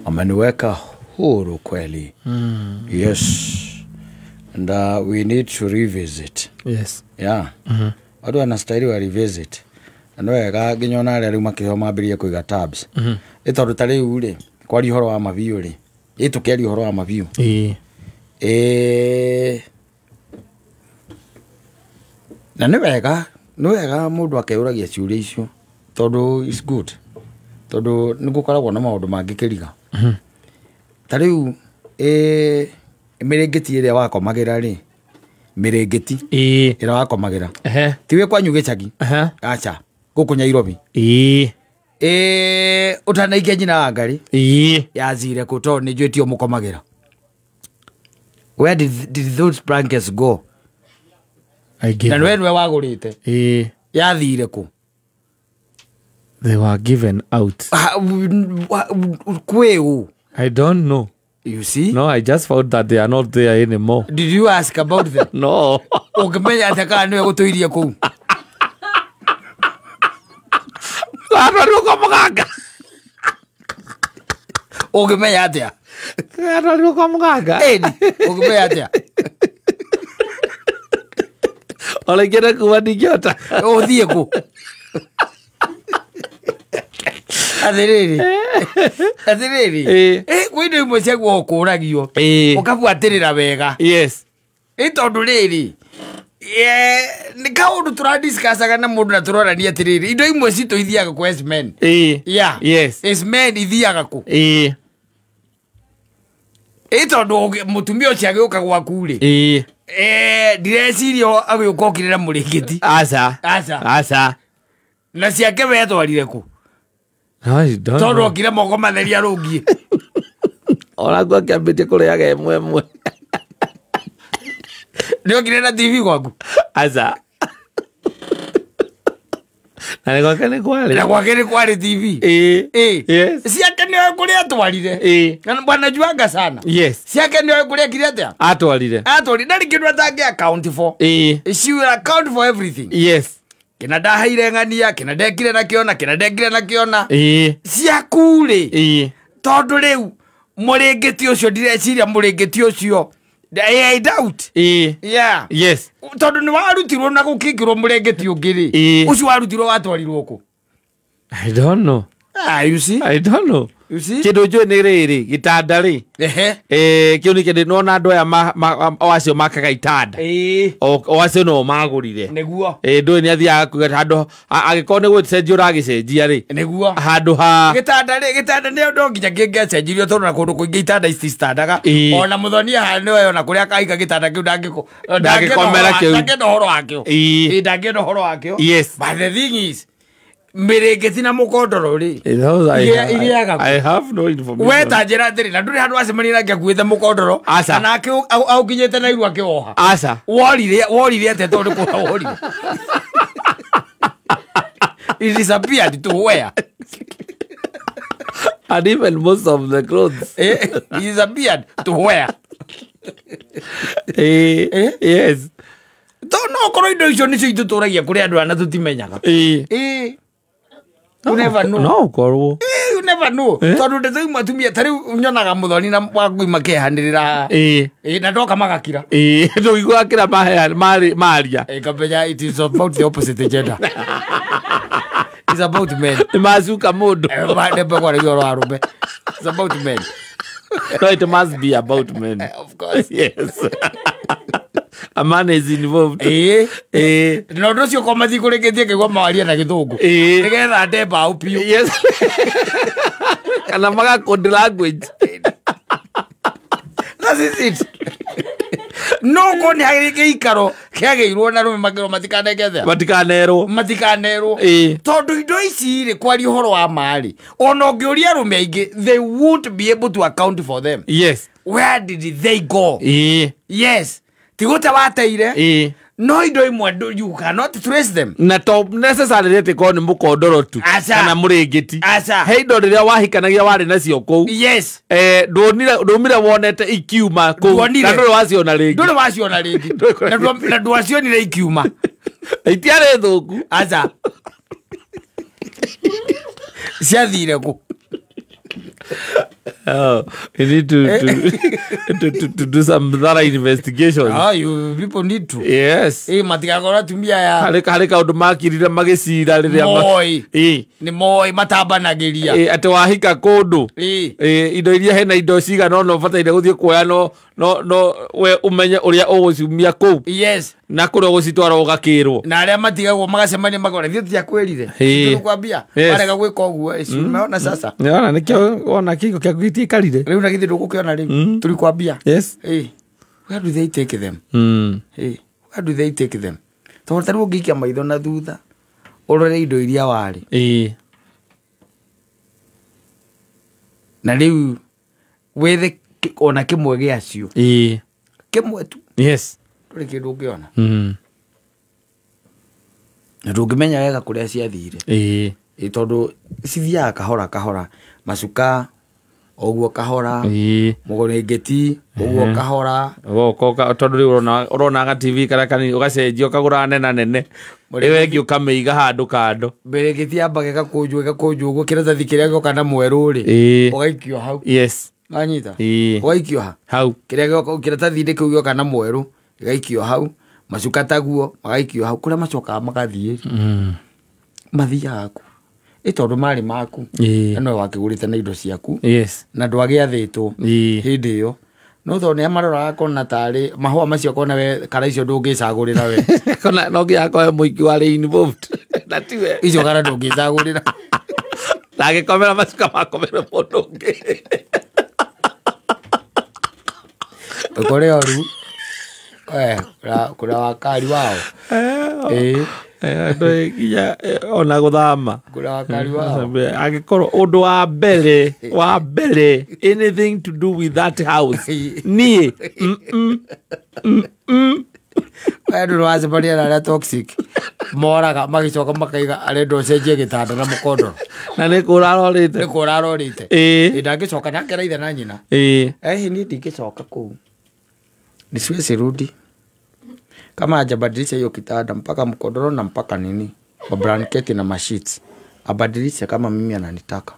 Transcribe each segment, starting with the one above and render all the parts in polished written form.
Ameniweka huru kweli. Yes. And we need to revisit. Yes. Yeah. Andũ wanastahili wa revisit. Na nĩ wega nginya ona arĩa rĩu makĩheo mambĩrĩrie kũiga tabs. Ĩ tondũ ta rĩu rĩ, kwaria ũhoro wa mabiũ rĩ, ĩ tũkĩaria ũhoro wa mabiũ. Ĩ na nĩ wega, nĩ wega mũndũ akeyũragia ciũria icio tondũ it's good. Tondũ nĩ gũkoragwo na maũndũ mangĩ kĩriga. Ta rĩu ĩ mĩrĩngĩti ĩrĩa wakomagĩra rĩ, mĩrĩngĩti ĩrĩa wakomagĩra. Ti wĩ kwanyu gĩcagi? Aca, gũkũ Nyairobi. Ĩ ũtanaikia nyina wa Ngarĩ? Yathire kũ tondũ nĩ njũĩ tio mũkomagĩra. Where did those blankets go? I gave Na nĩwe nĩwe wagũrĩte. Yathire kũ? They were given out. Kwĩ ũ? I don't know. You see? No, I just found that they are not there anymore. Did you ask about them? No. Ũngĩmenya atĩa kana nĩwe gũtũirie kũu? Atwarirwo kwa mũganga. Ũngĩmenya atĩa? Atwarirwo kwa mũganga. Ĩni, ũngĩmenya atĩa? Ona ingĩenda kuma ndingĩhota. Ũthiĩ kũ? Atĩrĩrĩ. Atĩrĩrĩ. Kwĩ indo imwe ciaguo ũkũragio. Ũkabuatĩrĩra wega. Yes. Ĩ tondũ rĩrĩ, nĩ kaũndũ tũradiscussaga na mũndũ na tũrorania atĩrĩrĩ, indo imwe citũ ithiaga kũ as men. Yeah. Yes. As men ithiaga kũ? Ĩ tondũ mũtumia ũcio agĩũka gwaku rĩ. Ndireciria agĩũka okire na mũrĩngĩti. Aca. Aca. Aca. Na ciake we atwarire kũ? I don't Tondũ know. okire moko matheri arũngiĩ. Ona guo akĩambĩtie kũrĩaga ĩmwe ĩmwe. Nĩ okire na TV gwaku? Aca. Na nĩ gwake nĩ kwarĩ. Na gwake nĩ kwarĩ TV. Yes. Ciake nĩoĩ kũrĩa atwarire. Na bwana juanga sana. Yes. Ciake nĩoĩ kũrĩa ekire atĩa? Atwarire. Atwarire. Ndarĩ kĩndũ atangĩ account for. She will account for everything. Yes. Kĩna ndaheire ng'ania, kĩna ndekire na kĩona, kĩna ndekire na kĩona. Ciaku rĩ. Tondũ rĩu mũrĩngĩti ũcio ndireciria mũrĩngĩti ũcio. I doubt. Yeah. Yes. Tondũ nĩ warutirwo na gũkĩingĩrwo mũrĩngĩti ũngĩ rĩ. Ũcio warutirwo watwarirwo kũ? I don't know. You see? I don't know. You see? Kĩndũ njũĩ nĩ rĩrĩ, gĩtanda rĩ. Kĩu nĩ kĩndũ nĩwona andũ aya o acio makaga itanda. O acio no magũrire. Nĩguo. Ndũĩ nĩ athiaga kuga handũ, angĩkorwo nĩ gũcenjia ũragĩcenjia rĩ. Nĩguo. Handũ ha Gĩtanda rĩ, gĩtanda nĩ no nginya kĩngĩacenjirio tondũ na kũndũ kũingĩ itanda ici citandaga. Ona mũthoni haha nĩwe ona kũrĩa akaiga gĩtanda kĩu Ndangĩkomera kĩu. ndangĩenda ũhoro wakĩo. Ndangĩenda ũhoro wakĩo. Yes. But the thing is, mĩrĩngĩti na mũkondoro rĩ, igĩaga kũ? I have no information. We ta njĩra atĩrĩ, na ndũrĩ handũ wacemania nake akuĩte mũkondoro, Aca. kana aũkinyĩte na iru akĩwoha. Aca. Worire atĩa tondũ nĩ kũra worire? It disappeared to where? And even most of the clothes. It disappeared to where? Yes. Tondũ no korwo indo icio nĩcio itũtũragia kũrĩ andũ aya na tũtimenyaga. You never know. No ũkorwo. You never know. Tondũ ndeto imwe atumia ta rĩu nyonaga mũthoni na waku makĩhanĩrĩra haha. Na ndoka magakira. Ndũiguaga kĩrĩa maria. Ngamenya it is about the opposite gender. It's about men. Nĩ macuka mũndũ. Ndembe kwaragia ũhoro wa arũme. It's about men. No, it must be about men. Of course. Yes. A man is involved. Na ũndũ ũcio ko matikũrĩkĩtie kĩgwa mawaria na gĩthũngũ. Nĩgetha ndemba au biũ. Yes. Kana maga code language. That is it. No ko nĩ harĩ gĩikaro kĩagĩirwo na rũme makĩrwo matikanekethe. Matikanerwo. Matikanerwo. Tondũ indo ici rĩ, kwaria ũhoro wa ma rĩ, ona ũngĩũria arũme aingĩ, they won't be able to account for them. Yes. Where did they go? Yes. Ti gũte wateire. No indo imwe you cannot trace them. Na to necessarily atĩ korwo nĩ mũkondoro tu. Aca. Kana mũrĩngĩti. Aca. He indo rĩrĩa wahikanagia warĩ nacio kũu. Yes. Ndũmire wonete ikiuma kũu. Nduonire. Na ndũrĩ waciona rĩngĩ. Ndũrĩ waciona rĩngĩ. Ndũrĩ Na ndwacionire ikiuma. Itiarĩ thũku. Aca. Ciathire kũ? Oh, you need to do some thorough investigation. Ah, you people need to. Yes. Matigakorwo atumia aya Harĩ kaũndũ makirire magĩcira rĩrĩa Moi. Nĩ moĩ matambanagĩria. Atĩ wahika kũndũ. Indo iria hena indo cigana ũna ũbataire gũthiĩ kuoya no we ũmenye ũrĩa ũgũciumia kũu. Yes. Na kũrĩa ũgũcitwara ũgakĩrwo. Na arĩa matigagwo magacemania makora ithuĩ tutiakwĩrire. Tũkwambia. Warega gwĩka ũguo si umeona sasa. Nĩwona nĩkĩo wona kĩhiko kĩaku gĩtiikarire. Rĩu na githĩ ndũgũkĩona rĩu. Tũrikwambia. Yes. Where do they take them? Where do they take them? Tondũ ta rĩu ũngĩikia maitho na thutha ũrore indo iria warĩ. Na rĩu wethe ona kĩmwe gĩacio. Kĩmwe tu. Yes. Ndũrĩ kĩndũ ũngĩona. Na ndũngĩmenya wega kũrĩa ciathire. Tondũ cithiaga kahora kahora. Macuka ũguo kahora. Mũgũrĩngĩti ũguo kahora. Ũgoka tondũ rĩu ũrona TV karĩa kanini ũgacenjia ũkagũra nena nene. Ĩyo ĩngĩ ũkamĩiga handũ kando. Mĩrĩngĩti yambaga ĩgakũnjwo ũguo kĩratathi kĩrĩa gĩoka na mwerũ rĩ. Ũgaikio hau. Yes. Wanyita? Ũgaikio ha? Hau. Kĩrĩa gĩoka kĩratathi-inĩ kĩu gĩoka na mwerũ gĩgaikio hau. Macuka taguo magaikio hau kũrĩa macokaga magathiĩ. Mathiaga kũ? Tondũ marĩ maku. Na nowe wakĩgũrĩte na indo ciaku. Yes. Na ndwagĩathĩtwo hĩndĩ ĩyo. No tondũ nĩ amaroraga kona tarĩ mahũa macio kona we kara icio ndũngĩcagũrĩra we. Kona no nginya akorwo mũingĩ warĩ involved. Na tiwe. Icio kara ndũngĩcagũrĩra. Na agĩkomera macuka makomere mũndũ ũngĩ. Ũkore oru. Kũrĩa wakari wao. Andũ nginya ona gũthama. Kũrĩa wakari wao. Angĩkorwo ũndũ wa mbere anything to do with that house. Niĩ. Andũ nĩ wacemania na arĩa toxic. Moraga magĩcoka makaiga arenda ũcenjie gĩtanda na mũkondoro. Na nĩ kũra arorĩte. Nĩ kũra arorĩte. Ndangĩcoka nake na ithe na nyina. Niĩ ndingĩcoka kũu. Ni siwezi rudi. Kama hajabadilisha hiyo kitanda mpaka mkodoro na mpaka nini wa blanketi na masheets abadilishe kama mimi ananitaka.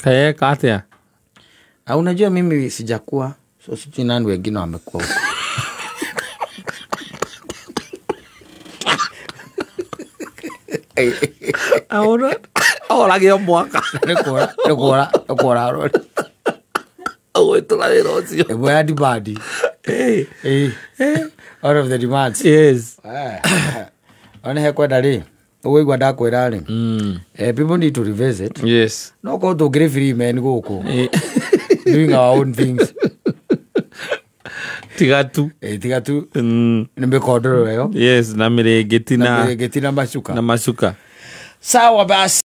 Kaeka atia? Na unajua mimi sijakuwa, so sijui nani wengine wamekuwa huko. Ahora gä o mwaka. Nĩ kũra arori. Ũgwĩtũra wĩra ũcio. Ĩmwe ya demand. Out of the demands. Yes. Ona hekwenda rĩ, ũgũigua ndakwĩra rĩ. People need to revisit. Yes. No korwo tũngĩrĩ free men gũkũ. Doing our own things. Tiga tu. Tiga tu. Nĩ mĩkondoro ĩyo. Yes, na mĩrĩngĩti na macuka. Na macuka. Sawa basi.